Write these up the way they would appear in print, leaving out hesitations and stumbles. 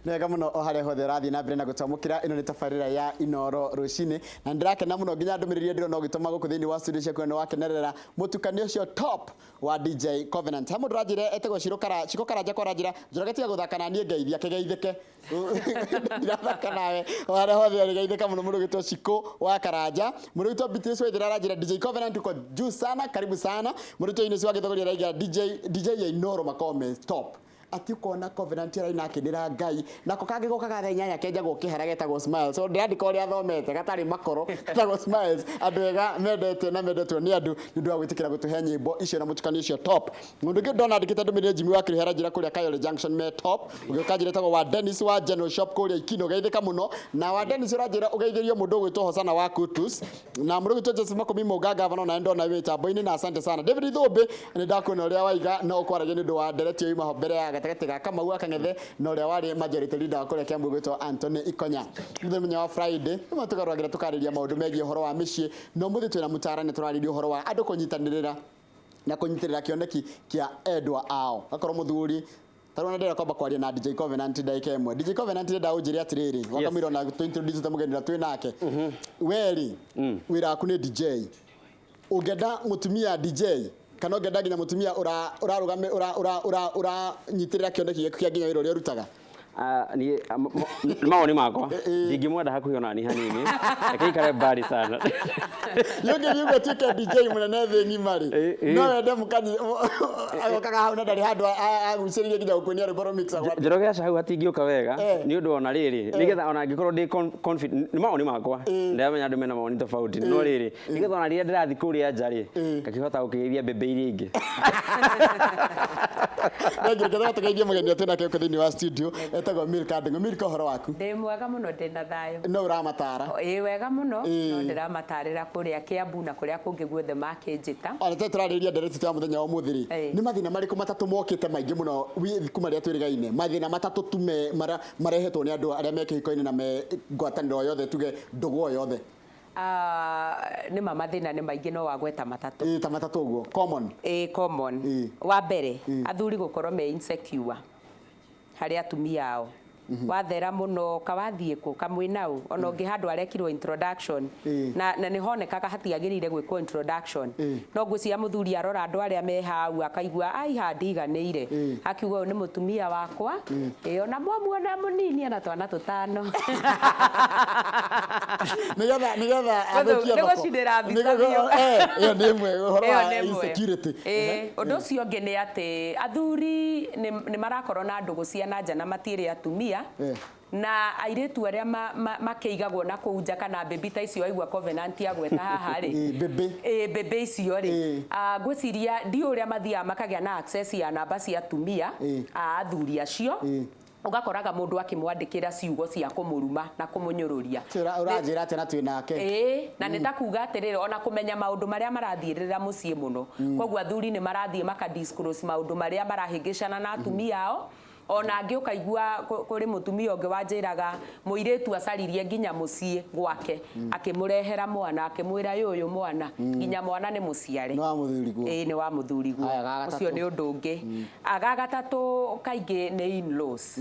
Nĩ wega mũno o harĩa hothe ũrathiĩ na mbere na gũtwamũkĩra. Ĩno nĩ tabarĩra ya Inoro Rũcinĩ, na nĩndĩrakena mũno nginya ndũmĩrĩri ĩrĩa ndĩrona ũgĩtũma gũkũ thĩinĩ wa studio ciaku nĩ wakenerera mũtukanio ũcio top wa DJ Covenant. He mũndũ ũranjĩra etagwo Shiro Kara, Shiko Karanja kwa aranjĩra Njoroge tiga gũthaka na niĩ ngeithia kĩgeithĩke. Ndirathaka nawe o harĩa hothe ũrĩ, geithĩka mũno mũndũ ũgĩtwo Shiko wa Karanja. Mũndũ ũgĩtwo BTS Waithera aranjĩra DJ Covenant uko juu sana, karibu sana. Mũndũ ũgĩtwo Ines wa Gĩthogori araiga DJ ya Inoro Makome top. Atĩ ũkona Covenant araina akĩnĩra Ngai, nako kangĩ gokaga thaa 8 kenjagwo kĩhara getagwo Smiles. So ndĩrandĩka ũrĩa athomete gatarĩ makoro, getagwo Smiles. Andũ ega mendete na mendetwo nĩ andũ nĩ ũndũ wa gwĩtĩkĩra gũtũhe nyĩmbo icio na mũtukanio ũcio top. Mũndũ ũngĩ ndona andĩkĩte ndũmĩrĩri Jimmy wa Kĩrĩha aranjĩra kũrĩa Kayole Junction me top. Ũngĩ ũkanjĩra etagwo wa Dennis wa General Shop kũrĩa Ikino, geithĩka mũno. Na wa Dennis ũranjĩra ũgeithĩrio mũndũ ũgwĩtwo Hosana wa Kutus. Na mũndũ ũgwĩtwo Joseph Makũmi Mũnga gavana onawe ndona wĩ mĩtambo-inĩ, na asante sana. David Thũmbĩ nĩ ndakuona ũrĩa waiga no ũkwaragia nĩ ũndũ wa ndereti ĩyo yuma ho mbere ya gatagatĩ ga Kamau wa Kang'ethe na ũrĩa warĩ majority leader wa kũrĩa Kiambu ũgwĩtwo Anthony Ikonya. Mũthenya wa Friday rĩmwe tũgarũragĩra tũkarĩria maũndũ megiĩ ũhoro wa mĩciĩ, na ũmũthĩ twĩna mũtaarani tũrarĩria ũhoro wa andũ kũnyitanĩrĩra na kũnyitĩrĩra kĩoneki kĩa endwa ao. Akorwo mũthuri tarĩu ona ndĩrenda kwamba kwaria na DJ Covenant ndagĩka ĩmwe. DJ Covenant ndĩrenda ũnjĩre atĩrĩrĩ, wakamũira ona tũ introduce ta mũgeni ũrĩa twĩ nake. We rĩ, wĩra waku nĩ DJ. Ũngĩenda mũtumia DJ kana ũngĩenda nginya mũtumia ũrarũgame ũranyitĩrĩra kĩoneki gĩaku kĩa nginya wĩra ũrĩa ũrutaga? Ah, niĩ ah, nĩ mawoni makwa, ndingĩmwenda hakuhĩ ona ni hanini, reke ikare mbali sana. Nĩ ũngĩthiĩ ũguo ũtuĩke DJ mũnene thĩ ng'ima rĩ, no wende mũkanyi agokaga hau na ndarĩ handũ agucĩrĩirie nginya gũkũinia rwĩmbo rũmixagwo atĩa? Njoroge, aca, hau hatingĩũka wega. Nĩ ũndũ ona rĩrĩ, nĩgetha ona angĩkorwo ndĩ confident, nĩ mawoni makwa, ndĩramenya andũ mena mawoni tofauti, no rĩrĩ, nĩgetha ona rĩrĩa ndĩrathiĩ kũrĩa nja rĩ, ngakĩhota gũkĩgeithia mbembe iria ingĩ. Thengiũ, reke tũgeithie mũgeni ũrĩa twĩ nake gũkũ thĩinĩ wa studio, etagwo Milka Ndung'u. Milka, ũhoro waku? Ndĩ mwega mũno, ndĩ na thayũ. No ũramatara? Ĩĩ, wega mũno. No ndĩramatarĩra kũrĩa Kiambu na kũrĩa kũngĩ guothe makĩnjĩta. Ona tũrĩ tũrarĩrĩria ndereti ya mũthenya wa ũmũthĩ rĩ, nĩ mathĩna marĩkũ matatũ mokĩte maingĩ mũno kuma rĩrĩa twĩrĩgaine? Mathĩna matatũ tu me marehetwo nĩ andũ arĩa me kĩhiko-inĩ na me ngwatanĩro o yothe, tuge ndũgũ o yothe. Ah, nĩ ma mathĩna nĩ maingĩ no wagweta matatũ. Ĩĩ, ta matatũ ũguo common. Ĩĩ, common. Wa mbere, athuri gũkorwo me insecure harĩ atumia ao. Wathera mũno kawathiĩ kũ kamwĩna ũ ona ũngĩ handũ arekirwo introduction na nĩ honekaga hatiagĩrĩire gwĩkwo introduction, no ngwĩciria mũthuri arora andũ arĩa me hau akaigua ai haha ndiganĩire, akiuga ũyũ nĩ mũtumia wakwa. Ĩĩ, ona mwamuona mũnini ena twana tũtano. Nĩgetha athũkie Nĩ thoko. gũcinĩra mbica biũ. Ĩyo nĩ ĩmwe ũhoro Ĩyo wa nĩ ĩmwe. insecurity. Ĩĩ, ũndũ ũcio ũngĩ nĩ atĩ athuri nĩ marakorwo na ndũgũ cia na nja na matiĩrĩ atumia, na airĩtu arĩa makĩigagwo na kũu nja kana mbĩmbi ta icio waigua Covenant agweta haha rĩ. Ĩĩ, mbĩmbĩ. Ĩĩ, mbĩmbĩ icio rĩ, ngwĩciria ndiũĩ ũrĩa mathiaga makagĩa na access ya namba cia atumia a athuri acio. Ũgakoraga mũndũ akĩmwandĩkĩra ciugo cia kũmũruma na kũmũnyũrũria. Ũranjĩra atĩa na twĩ nake? Ĩĩ, na nĩ ta kuga atĩrĩrĩ, ona kũmenya maũndũ marĩa marathiĩrĩra mũciĩ mũno. Koguo athuri nĩ marathiĩ maka disclose maũndũ marĩa marahĩngĩcana na atumia ao. Ona angĩ ũkaigua kũrĩ mũtumia ũngĩ wanjĩraga mũirĩtu acaririe nginya mũciĩ gwake akĩmũrehera mwana akĩmwĩra yũyũ mwana nginya mwana nĩ mũciare. Nĩ wa mũthuriguo. Ĩĩ, nĩ wa mũthuriguo. Haya, ga gatatũ. Ũcio nĩ ũndũ ũngĩ. Ga gatatũ kaingĩ nĩ in-laws.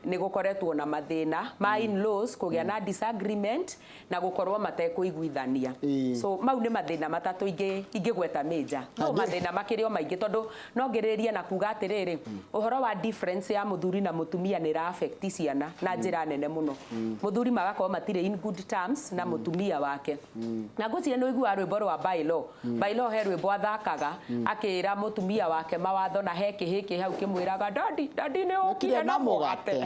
Nĩ gũkoretwo na mathĩna ma in-laws kũgĩa na disagreement na gũkorwo matekũiguithania. So mau nĩ mathĩna matatũ ingĩgweta major. No mathĩna makĩrĩ o maingĩ tondũ no ngĩrĩrĩrie na kuga atĩrĩrĩ, ũhoro wa difference ya mũthuri na mũtumia nĩ ĩra affect ciana na njĩra nene mũno. Mũthuri magakorwo matirĩ in good terms na mũtumia wake. Na ngwĩciria nĩ ũiguaga rwĩmbo rwa By-Law. By-Law he rwĩmbo athakaga akĩra mũtumia wake mawatho na he kĩhĩ kĩ hau kĩmwĩraga, "Daddy, daddy, nĩ ũkire na mũgate,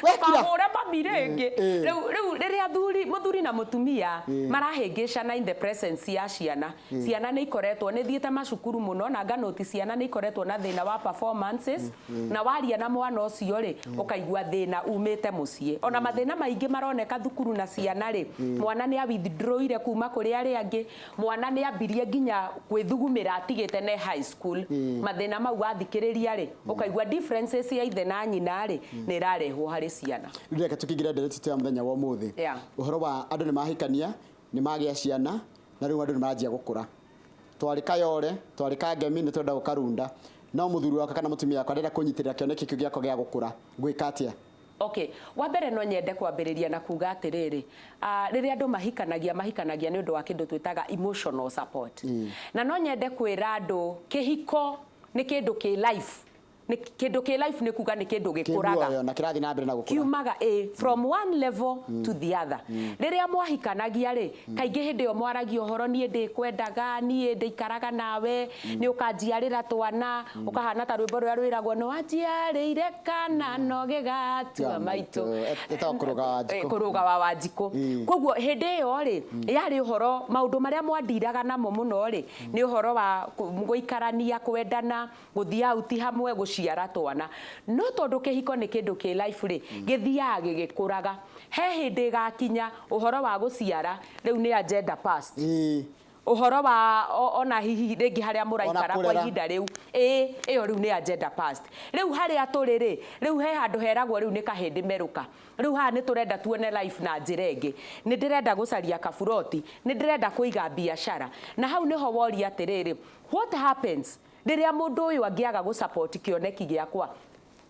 ndũkahũre mami rĩngĩ." Rĩu rĩrĩa athuri, mũthuri na mũtumia marahĩngĩcana in the presence ya ciana, ciana nĩ ikoretwo, nĩ thiĩte macukuru mũno na nganũti ciana nĩ ikoretwo na thĩna wa performances, na waria na mwana ũcio rĩ, ũkaigua thĩna umĩte mũciĩ. Ona mathĩna maingĩ maroneka thukuru na ciana rĩ, mwana nĩ a withdrawire kuma kũrĩ arĩa angĩ, mwana nĩ ambirie nginya gwĩthugumĩra atigĩte ne high school. Mathĩna mau wathikĩrĩria rĩ, ũkaigua differences ya ithe na nyina rĩ, nĩ ĩrarehwo harĩ ciana. Rĩu reke tũkĩingĩre ndereti ya mũthenya wa ũmũthĩ. Ũhoro wa andũ nĩ mahikania, nĩ magĩa ciana, na rĩu andũ nĩ maranjia gũkũra. Twarĩ Kayole, twarĩ Kangemi, nĩ tũrenda gũkarunda. No mũthuri wakwa kana mũtumia wakwa ndĩrenda kũnyitĩrĩra kĩoneki kĩu gĩakwa gĩa gũkũra. Ngwĩka atĩa? Okay, wa mbere no nyende kwambĩrĩria na kuga atĩrĩrĩ, rĩrĩa andũ mahikanagia, mahikanagia nĩ ũndũ wa kĩndũ twĩtaga emotional support. Na no nyende kwĩra andũ kĩhiko nĩ kĩndũ kĩ life. Nĩ kĩndũ kĩ life, nĩ kuga nĩ kĩndũ gĩkũraga. Kĩmuoyo na kĩrathiĩ na mbere na gũkũra. Kiumaga from one level to the other. Rĩrĩa mwahikanagia rĩ, kaingĩ hĩndĩ ĩyo mwaragia ũhoro, niĩ ndĩkwendaga, niĩ ndĩikaraga nawe, nĩ ũkanjiarĩra twana, ũkahana ta rwĩmbo rũrĩa rwĩragwo, nĩ wanjiarĩire kana no gĩgatua maitũ. Ĩtagwo Kũrũga wa Wanjikũ. Kũrũga wa Wanjikũ. Koguo hĩndĩ ĩyo rĩ, yarĩ ũhoro maũndũ marĩa mwandiraga namo mũno rĩ, nĩ ũhoro wa gũikarania, kwendana, gũthiĩ out hamwe, gũciara twana. No tondũ kĩhiko nĩ kĩndũ kĩ life rĩ, gĩthiaga gĩgĩkũraga. He hĩndĩ ĩgakinya ũhoro wa gũciara rĩu nĩ agenda past. Ũhoro wa ona hihi rĩngĩ harĩa mũraikara kwa kũrera. Ihinda rĩu, ĩĩ, ĩyo rĩu nĩ agenda past. Rĩu harĩa tũrĩ rĩ, rĩu he handũ heragwo rĩu nĩ kahĩndĩ merũka. Rĩu haha nĩ tũrenda tuone life na njĩra ĩngĩ, nĩ ndĩrenda gũcaria kaburoti, nĩ ndĩrenda kũiga biacara. Na hau nĩho woria atĩrĩrĩ, what happens rĩrĩa mũndũ ũyũ angĩaga gũsupport kĩoneki gĩakwa?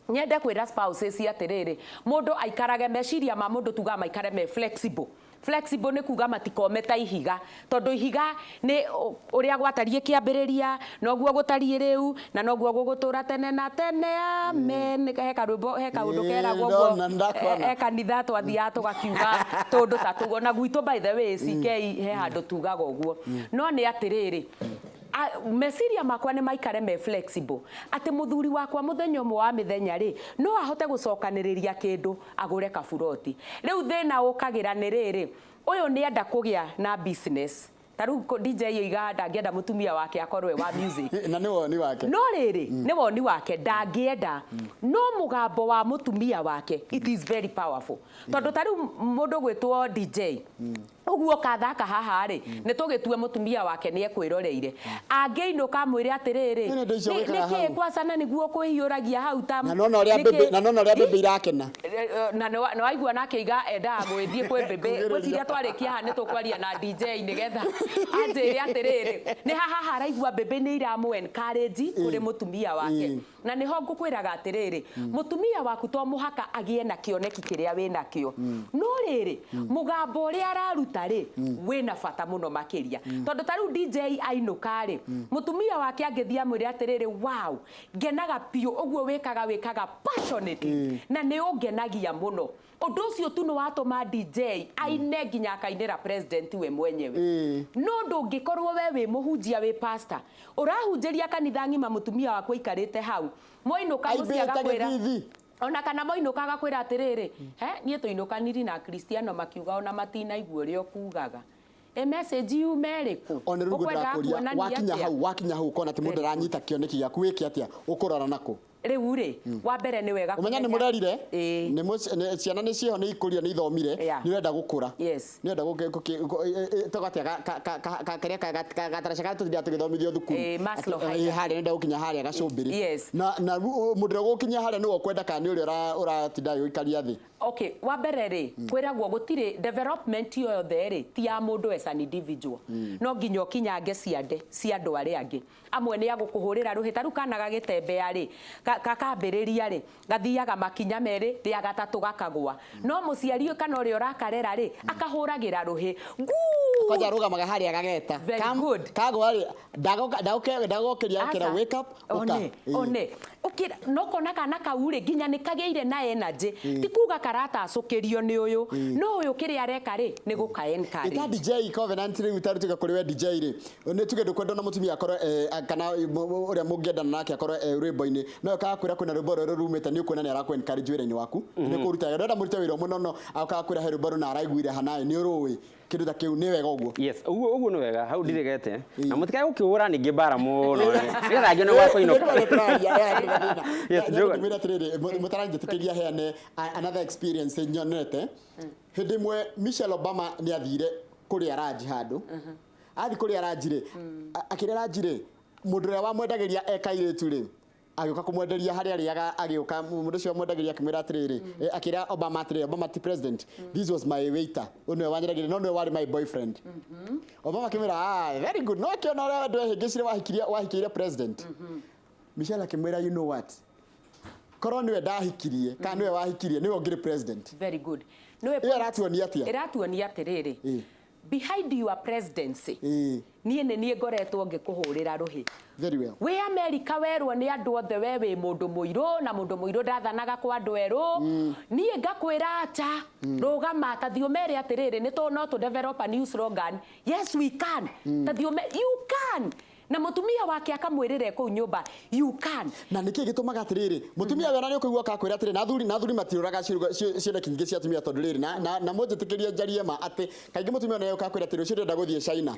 Nyende kwĩra spouses atĩrĩrĩ, mũndũ aikarage meciria ma mũndũ, tugaga maikare me flexible. Flexible nĩ kuga matikome ta ihiga, tondũ ihiga nĩ ũrĩa gwatariĩ kĩambĩrĩria noguo gũtariĩ rĩu na noguo gũgũtũra tene na tene, amen. He karwĩmbo, he kaũndũ keragwo ũguo. Ndona, ndakuona. He kanitha twathiaga tũgakiuga tũndũ ta tũguo, na gwitũ, by the way, CK, he handũ tugaga ũguo. No nĩ atĩrĩrĩ, meciria makwa nĩ maikare me flexible, atĩ mũthuri wakwa mũthenya ũmwe wa mĩthenya rĩ, no ahote gũcokanĩrĩria kĩndũ agũre kaburoti. Rĩu thĩna ũkagĩra nĩ rĩrĩ, ũyũ nĩ enda kũgĩa na business. Ta rĩu DJ oiga ndangĩenda mũtumia wake akorwo e wa music. Na nĩ woni wake. No rĩrĩ, nĩ woni wake, ndangĩenda, no mũgambo wa mũtumia wake, it is very powerful, tondũ ta rĩu mũndũ gwĩtwo DJ ũguo kathaka haha rĩ, nĩ tũgĩtue mũtumia wake nĩ ekwĩroreire, angĩinũka amwĩre atĩrĩrĩ, Nĩ indo icio wĩkaga nĩkĩ hau?" kwacana nĩguo kwĩhiũragia hau ta Na nona ũrĩa nĩkĩ?" mbembe, na nona ũrĩa mbembe irakena. Na nĩ waigua nake iga endaga gwĩthiĩ kwĩ mbembe. Kugĩrĩria. Ngwĩciria twarĩkia haha nĩ tũkwaria na DJ nĩgetha anjĩre atĩrĩrĩ, nĩ haha haraigua mbembe nĩ iramũ encourage kũrĩ mũtumia wake. Na nĩho ngũkwĩraga atĩrĩrĩ, mũtumia waku to mũhaka agĩe na kĩoneki kĩrĩa wĩ nakĩo, no rĩrĩ, mũgambo ũrĩa araruta rĩ, wĩna bata mũno makĩria, tondũ ta rĩu DJ ainũka rĩ, mũtumia wake angĩthiĩ amwĩre atĩrĩrĩ, "Wow, ngenaga biũ ũguo wĩkaga, wĩkaga passionately na nĩ ũngenagia mũno," ũndũ ũcio tu nĩ watũma DJ aine nginya akainĩra president we mwenyewe. No ndũngĩkorwo we wĩ mũhunjia, wĩ pastor, ũrahunjĩria kanitha ng'ima, mũtumia waku aikarĩte hau, mwainũka mũciĩ Aimbĩte agakwĩra gĩthithi. Ona kana moinũka agakwĩra atĩrĩrĩ, he niĩ tũinũkaniri na Kristiano makiuga ona matinaigua ũrĩa ũkugaga. Ĩ message yume ĩrĩkũ? Ona rĩu Ũkwendaga ndĩrakũria, kuonania wakinya atĩa? hau, wakinya hau ũkona atĩ mũndũ aranyita kĩoneki gĩaku, wĩke atĩa? Ũkũrora nakũ? Rĩu rĩ, wa mbere nĩ wega Ũmenya nĩ kũmenya- mũrerire, Ĩĩ. nĩ ciana nĩ ciĩho, nĩ ikũria, nĩ ithomire, nĩ ũrenda gũkũra, nĩ ũrenda togatia karĩa gataraca karĩa tũthindaga tũgĩthomithio thukuru. Ĩĩ, Maslow Atĩ, hierarchy. harĩa nĩenda gũkinya harĩa gacũmbĩrĩ. Na mũndũ ũrĩa ũgũkinya harĩa nĩwe ũkwenda kana nĩ ũrĩa ũratinda agĩgũikaria thĩ? Okay, wa mbere rĩ, kwĩragwo gũtirĩ development yothe rĩ, ti ya mũndũ as an individual. No nginya ũkinyange ciande cia andũ arĩa angĩ. Amwe nĩ agũkũhũrĩra rũhĩ. Ta rĩu kana gagĩtembea rĩ, kakambĩrĩria rĩ, gathiaga makinya merĩ, rĩa gatatũ gakagwa. No mũciari kana ũrĩa ũrakarera rĩ, akahũragĩra rũhĩ nguu. Kwanja arũgamaga harĩa agageta. Very good. Kagwa rĩ, ndagũkĩria akĩra, Aca. "Wake up, ũka." One. One ũkĩra no kona kana kau rĩ, nginya nĩ kagĩire na energy. Ti kuga karatacũkĩrio nĩ ũyũ, no ũyũ kĩrĩa areka rĩ, nĩ gũka encourage. Ita DJ Covenant, rĩu ta tuge kũrĩ we DJ rĩ, nĩ tuge ndũkwenda na mũtumia akorwo kana ũrĩa mũngĩendana nake akorwo rwĩmbo-inĩ, no ũkaga kwĩra kwĩna rwĩmbo rwerũ rumĩte, nĩ ũkuona nĩ arakũ encourage wĩra-inĩ waku, nĩ kũruta ndũrenda mũrute wĩra ũmwe, no akaga kwĩra he rwĩmbo rũna araiguire hanaĩ nĩ ũrũĩ kĩndũ ta kĩu, nĩ wega ũguo? Yes, ũguo ũguo nĩ wega, hau ndiregete na mũtikae gũkĩhũra ningĩ mbara mũno nĩgetha ngĩone gwa kũinũka. Yes, Mwĩre atĩrĩrĩ, mũtaranjĩtĩkĩria heane another experience nyonete. Hĩndĩ ĩmwe Michelle Obama nĩ athire kũrĩa ranji handũ. Athiĩ kũrĩa ranji rĩ, akĩrĩa ranji rĩ, mũndũ ũrĩa wamwendagĩria e kairĩtu rĩ, agĩũka kũmwenderia harĩa arĩaga, agĩũka mũndũ ũcio wamwendagĩria akĩmwĩra atĩrĩrĩ, akĩra Obama atĩrĩrĩ, "Obama ti president, this was my waiter, ũyũ nĩwe wanyendagĩria, no nĩwe warĩ my boyfriend." Obama akĩmwĩra, "Ah, very good, no akĩona ũrĩa ndwehĩngĩcire, wahikire, wahikĩire president." Michelle akĩmwĩra, "You know what? Korwo niwe ndahikirie kana niwe wahikirie, niwe ũngĩrĩ president. Very good. Nĩwe. Ĩyo ĩratuonia atĩa? Ĩratuonia atĩrĩrĩ, behind your presidency, niĩ nĩ niĩ ngoretwo ngĩkũhũrĩra rũhĩ. Very well. Wĩ Amerika werwo nĩ andũ othe we wĩ mũndũ mũirũ, na mũndũ mũirũ ndathanaga kwa andũ erũ. Niĩ ngakwĩra acha, rũgama, ta thiĩ ũmere atĩrĩrĩ, nĩ tũ no tũ develop a new slogan, "Yes we can." Ta thiĩ you can, na mũtumia wake akamwĩrĩra kũu nyũmba, "You can." Na nĩkĩ gĩtũmaga atĩrĩrĩ, mũtumia we ona nĩ ũkũigua kakwĩra atĩrĩ, na athuri matiũraga cioneki nyingĩ cia atumia, tondũ rĩrĩ na mũnjĩtĩkĩrie njarie ma atĩ kaingĩ mũtumia ona kakwĩra atĩrĩ, ũcio ndĩrenda gũthiĩ China.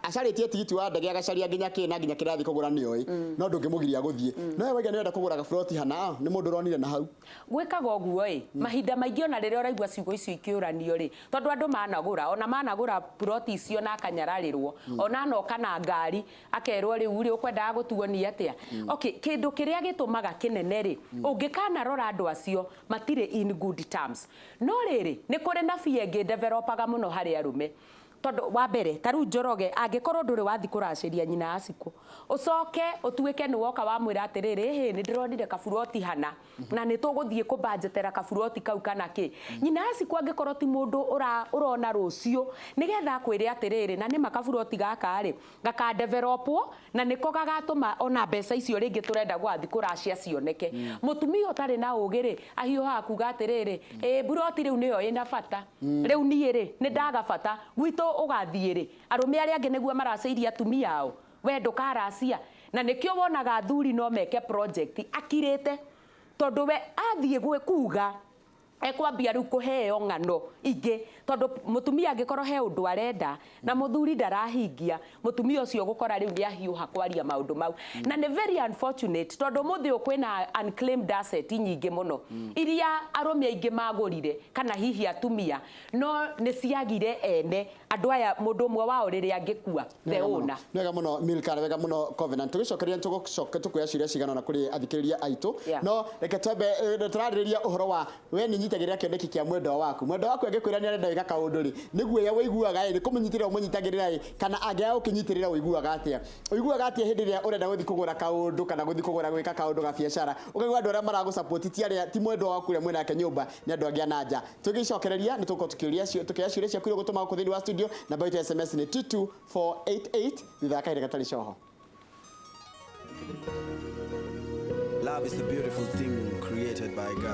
Acarĩtie tigiti wa ndege, agacaria nginya kĩ na nginya kĩrathi kũgũra nĩoĩ, no ndũngĩmũgiria gũthiĩ. No we waiga nĩ ũrenda kũgũra gaburoti hana, nĩ mũndũ ũronire na hau. Gwĩkaga ũguo ĩ, mahinda maingĩ ona rĩrĩa ũraigua ciugo icio ikĩũranio rĩ, tondũ andũ managũra, ona managũra puroti icio na akanyararĩrwo, ona anoka na ngari akerwo, "Rĩu rĩ, ũkwendaga gũtuonia atĩa?" Okay, kĩndũ kĩrĩa gĩtũmaga kĩnene rĩ, ũngĩkanarora andũ acio matirĩ in good terms. No rĩrĩ, nĩ kũrĩ na bia ĩngĩ developaga mũno harĩ arũme, tondũ wa mbere, ta rĩu Njoroge, angĩkorwo ndũrĩ wathi kũracĩria nyina acikũ, ũcoke ũtuĩke nĩ woka wamwĩra atĩrĩrĩ, "Hĩ, nĩ ndĩronire kaburoti hana na nĩ tũgũthiĩ kũbanjetera kaburoti kau," kana kĩ, nyina acikũ angĩkorwo ti mũndũ ũrona rũciũ, nĩgetha akwĩre atĩrĩrĩ, na nĩma kaburoti gaka rĩ gakadevelopwo na nĩko gagatũma ona mbeca icio rĩngĩ tũrenda gwathi kũracia cioneke. Mũtumia ũtarĩ na ũgĩ rĩ, ahiũhaga kuga atĩrĩrĩ, "Ĩ buroti rĩu nĩyo ĩna bata, rĩu niĩ rĩ nĩ ndaga bata gwitũ." Ũgathiĩ rĩ, arũme arĩa angĩ nĩguo maracĩirie atumia ao, we ndũkaracia. Na nĩkĩo wonaga athuri no meke project akirĩte, tondũ we athiĩ kuga ekwambia rĩu kũheo ng'ano ingĩ, tondũ mũtumia angĩkorwo he ũndũ arenda na mũthuri ndarahingia, mũtumia ũcio gũkora rĩu nĩ ahiũha kwaria maũndũ mau. Na nĩ very unfortunate, tondũ mũthĩ ũyũ kwĩna unclaimed asset nyingĩ mũno iria arũme aingĩ magũrire kana hihi atumia, no nĩ ciagire ene. Andũ aya, mũndũ ũmwe wao rĩrĩa angĩkua, the owner. Nĩ wega mũno, Milka, nĩ wega mũno, Covenant. Tũgĩcokeria tũgũcoka tũkuoya ciũria cigana ũna kũrĩ athikĩrĩria aitũ. No reke twambe tũrarĩrĩria ũhoro wa we nĩ nyitagĩrĩra kĩoneki kĩa mwendwa waku. Mwendwa waku angĩkwĩra nĩ arenda gwĩka kaũndũ rĩ, nĩ guoya ũiguaga ĩ, nĩ kũmũnyitĩrĩra ũmũnyitagĩrĩra ĩ, kana angĩaga gũkĩnyitĩrĩra ũiguaga atĩa? Ũiguaga atĩa hĩndĩ ĩrĩa ũrenda gũthiĩ kũgũra kaũndũ kana gũthiĩ kũgũra gwĩka kaũndũ ga biacara, ũkaigua andũ arĩa maragũ ti arĩa ti mwendwa waku ũrĩa mwĩnake nyũmba, nĩ andũ angĩ a na nja? Tũgĩcokereria nĩ tũgũkorwo tũkĩũria tũkĩoya ciũria ciaku iria ũgũtũma gũkũ thĩinĩ wa studio. Namba itũ ya SMS nĩ 22488. Thutha wa kahinda gatarĩ coho. Love is a beautiful thing created by God.